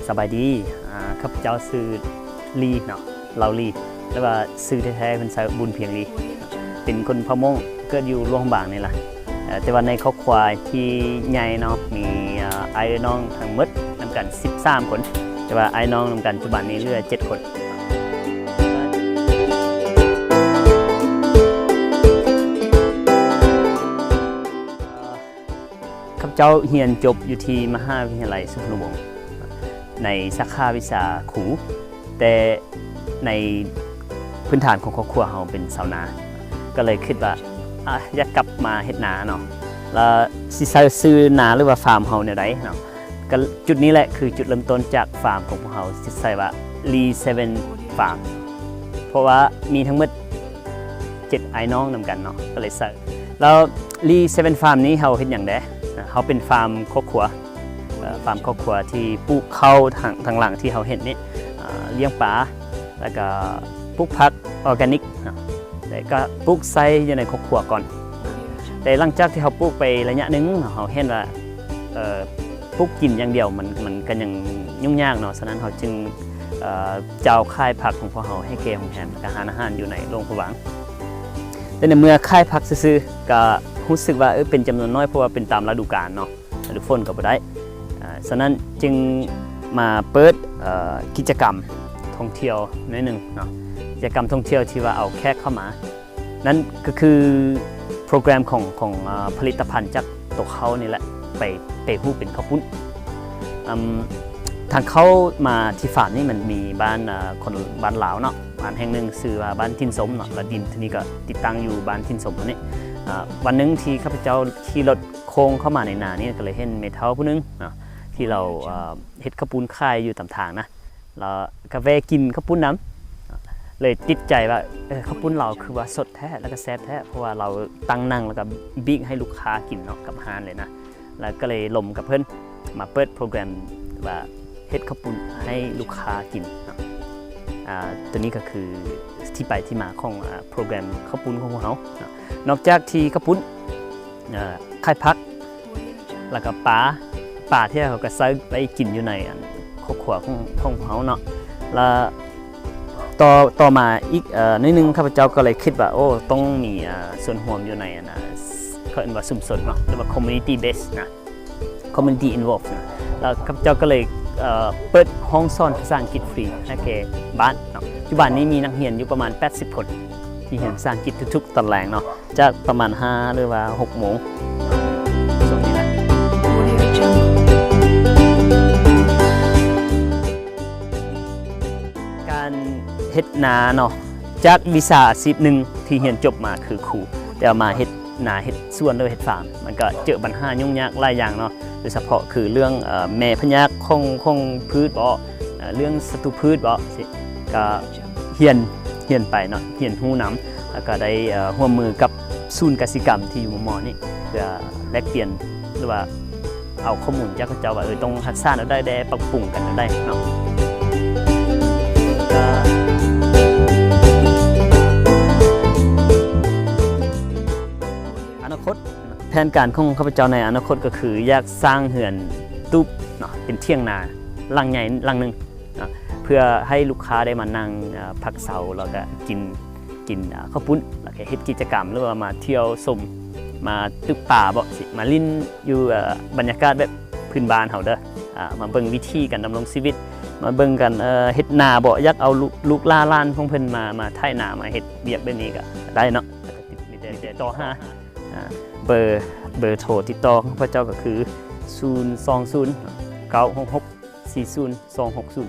ສະບາຍດີ ອາ ຂ້າພະເຈົ້າຊື່ລີເນາະ ລາວລີ ແຕ່ວ່າຊື່ແທ້ໆເພິ່ນຊື່ບຸນພຽງລີ ເປັນຄົນເຜົ່າມົ້ງ ເກີດຢູ່ຫຼວງພະບາງນີ້ລະ ເອີ ແຕ່ວ່າໃນຄອບຄົວທີ່ໃຫຍ່ເນາະ ມີ ເອີ ອ້າຍເອື້ອຍນ້ອງທັງໝົດນຳກັນສິບສາມຄົນ ແຕ່ວ່າອ້າຍນ້ອງນຳກັນປັດຈຸບັນນີ້ເຫຼືອເຈັດຄົນ. ຂ້າພະເຈົ້າຮຽນຈົບຢູ່ທີ່ມະຫາວິທະຍາໄລສຸພະນຸວົງ ໃນສາຂາວິຊາຄູ ແຕ່ໃນພື້ນຖານຂອງຄອບຄົວເຮົາເປັນຊາວນາ ກໍເລີຍຄິດວ່າ ອາ ຢາກກັບມາເຮັດນາເນາະ ແລ້ວຊິໃສ່ຊື່ນາ ຫຼືວ່າຟາມເຮົາແນວໃດເນາະ ກໍຈຸດນີ້ແຫຼະຄືຈຸດເລີ່ມຕົ້ນຈາກຟາມຂອງພວກເຮົາ ຊິໃສ່ວ່າ ລີເຊເວັນຟາມ ເພາະວ່າມີທັງໝົດເຈັດອ້າຍນ້ອງນຳກັນເນາະ ກໍເລີຍໃສ່ ແລ້ວລີເຊເວັນຟາມນີ້ເຮົາເຮັດຫຍັງແດ່? ເຮົາເປັນຟາມຄອບຄົວ ເອີ ຟາມຄອບຄົວທີ່ປູກເຂົ້າທາງ ທາງຫຼັງທີ່ເຮົາເຫັນນີ້ ອາ ລ້ຽງປາ ແລ້ວກໍປູກຜັກອໍແກນິກເນາະ ແລ້ວກໍປູກໄຊຢູ່ໃນຄອບຄົວກ່ອນ ແຕ່ຫຼັງຈາກທີ່ເຮົາປູກໄປໄລຍະໜຶ່ງ ເຮົາເຫັນວ່າ ເອີ ປູກກິນຢ່າງດຽວມັນ ມັນກໍຍັງຫຍຸ້ງຍາກເນາະ ສະນັ້ນເຮົາຈຶ່ງ ເອີ ຈາວຂາຍຜັກຂອງພວກເຮົາໃຫ້ແກ່ໂຮງແຮມ ແລ້ວກໍຮ້ານອາຫານຢູ່ໃນຫຼວງພະບາງ ແຕ່ໃນເມື່ອຂາຍຜັກຊື່ໆ ກໍຮູ້ສຶກວ່າ ເອີ ເປັນຈຳນວນນ້ອຍ ເພາະວ່າເປັນຕາມລະດູການເນາະ ລະດູຝົນກໍບໍ່ໄດ້ ອາ ສະນັ້ນຈຶ່ງມາເປີດ ເອີ ກິດຈະກຳທ່ອງທ່ຽວໜ້ອຍໜຶ່ງເນາະ ກິດຈະກຳທ່ອງທ່ຽວທີ່ວ່າເອົາແຂກເຂົ້າມາ ນັ້ນກໍຄືໂປຣແກຣມຂອງ ຂອງ ອາ ຜະລິດຕະພັນຈາກໂຕເຂົ້ານີ້ແຫຼະ ໄປແປຮູບເປັນເຂົ້າປຸ້ນ. ອາ ທາງເຂົ້າມາທີ່ຟາມນີ້ມັນມີບ້ານ ອາ ຄົນບ້ານລາວເນາະ ບ້ານແຫ່ງໜຶ່ງຊື່ວ່າບ້ານຖິ່ນສົມເນາະ ແລ້ວດິນທີ່ນີ້ກໍຕິດຕັ້ງຢູ່ບ້ານຖິ່ນສົມນີ້. ອາ ວັນໜຶ່ງທີ່ຂ້າພະເຈົ້າຂີ່ລົດໂຄ້ງເຂົ້າມາໃນນານີ້ ກໍເລີຍເຫັນແມ່ເຖົ້າຜູ້ໜຶ່ງເນາະ ທີ່ລາວ ອາ ເຮັດເຂົ້າປຸ້ນຂາຍຢູ່ຕາມທາງນະ ແລ້ວກໍແວ່ກິນເຂົ້າປຸ້ນນຳ ເລີຍຕິດໃຈວ່າ ເອີ ເຂົ້າປຸ້ນລາວຄືວ່າສົດແທ້ ແລ້ວກໍແຊບແທ້ ເພາະວ່າລາວຕັ້ງນັ່ງ ແລ້ວກໍບີກໃຫ້ລູກຄ້າກິນເນາະ ກັບຮ້ານເລີຍນະ ແລ້ວກໍເລີຍລົມກັບເພິ່ນ ມາເປີດໂປຣແກຣມວ່າເຮັດເຂົ້າປຸ້ນໃຫ້ລູກຄ້າກິນເນາະ. ອາ ໂຕນີ້ກໍຄືທີ່ໄປທີ່ມາຂອງ ອາ ໂປຣແກຣມເຂົ້າປຸ້ນຂອງພວກເຮົາເນາະ. ນອກຈາກທີ່ເຂົ້າປຸ້ນ ເອີ ຂາຍຜັກ ແລ້ວກໍປາ ປາທີ່ເຮົາກໍໃຊ້ໄວ້ກິນຢູ່ໃນ ອັນ ຄອບຄົວຂອງ ຂອງພວກເຮົາເນາະ ແລ້ວຕໍ່ ຕໍ່ມາອີກ ເອີ ໜ້ອຍໜຶ່ງ ຂ້າພະເຈົ້າກໍເລີຍຄິດວ່າ ໂອ້ ຕ້ອງມີ ເອີ ສ່ວນຮ່ວມຢູ່ໃນ ອັນ ເຂົາເອີ້ນວ່າຊຸມຊົນເນາະ ຫຼືວ່າ community base ນະ community involved ນະ ແລ້ວຂ້າພະເຈົ້າກໍເລີຍ ເອີ ເປີດຫ້ອງສອນພາສາອັງກິດຟຣີໃຫ້ແກ່ບ້ານເນາະ. ປັດຈຸບັນນີ້ມີນັກຮຽນຢູ່ປະມານແປດສິບຄົນ ທີ່ຮຽນພາສາອັງກິດທຸກໆຕອນແລງເນາະ ຈາກປະມານຫ້າ ຫຼືວ່າຫົກໂມງ ຊ່ວງນີ້ແຫຼະ. ການເຮັດນາເນາະ ຈາກວິຊາອາຊີບໜຶ່ງທີ່ຮຽນຈົບມາຄືຄູ ແຕ່ວ່າມາເຮັດນາເຮັດສວນ ຫຼືເຮັດຟາມ ມັນກໍເຈີບັນຫາຫຍຸ້ງຍາກຫຼາຍຢ່າງເນາະ ໂດຍສະເພາະຄືເລື່ອງ ເອີ ແມ່ພະຍາດຂອງ ຂອງພືດບໍ ເອີ ເລື່ອງສັດຕູພືດບໍ ກະຮຽນ ຮຽນໄປເນາະ ຮຽນຮູ້ນຳ ແລ້ວກໍໄດ້ ເອີ ຮ່ວມມືກັບສູນກະສິກຳທີ່ຢູ່ມໍ່ໆນີ້ ເພື່ອແລກປ່ຽນ ຫຼືວ່າເອົາຂໍ້ມູນຈາກເຂົາເຈົ້າວ່າ ເອີ ຕ້ອງຮັກສາແນວໃດແດ່ ປັບປຸງກັນແນວໃດເນາະ. ອະນາຄົດ ແຜນການຂອງຂ້າພະເຈົ້າໃນອະນາຄົດກໍຄື ຢາກສ້າງເຮືອນຕູບເນາະ ເປັນຖຽງນາຫຼັງໃຫຍ່ຫຼັງໜຶ່ງ ເນາະ ເພື່ອໃຫ້ລູກຄ້າໄດ້ມານັ່ງ ເອີ ພັກເຊົາ ແລ້ວກະກິນ ກິນ ເອີ ເຂົ້າປຸ້ນ ແລ້ວກະເຮັດກິດຈະກຳ ຫຼືວ່າມາທ່ຽວຊົມ ມາຕຶກປາບໍ ຊິມາຫຼິ້ນຢູ່ ເອີ ບັນຍາກາດແບບພື້ນບ້ານເຮົາເດີ ອາ ມາເບິ່ງວິຖີການດຳລົງຊີວິດ ມາເບິ່ງການ ເອີ ເຮັດນາບໍ ຢາກເອົາລູກ ລູກຫຼານຂອງເພິ່ນມາ ມາໄຖນາ ມາເຮັດວຽກແບບນີ້ກະໄດ້ເນາະ ແລ້ວກະຕິດ ມີແຕ່ ມີແຕ່ຕິດຕໍ່ຫາ ອາ ເບີ ເບີໂທຕິດຕໍ່ຂອງຂ້າພະເຈົ້າກໍຄື ສູນສອງສູນ ເກົ້າຫົກຫົກ ສີ່ສູນສອງຫົກສູນ.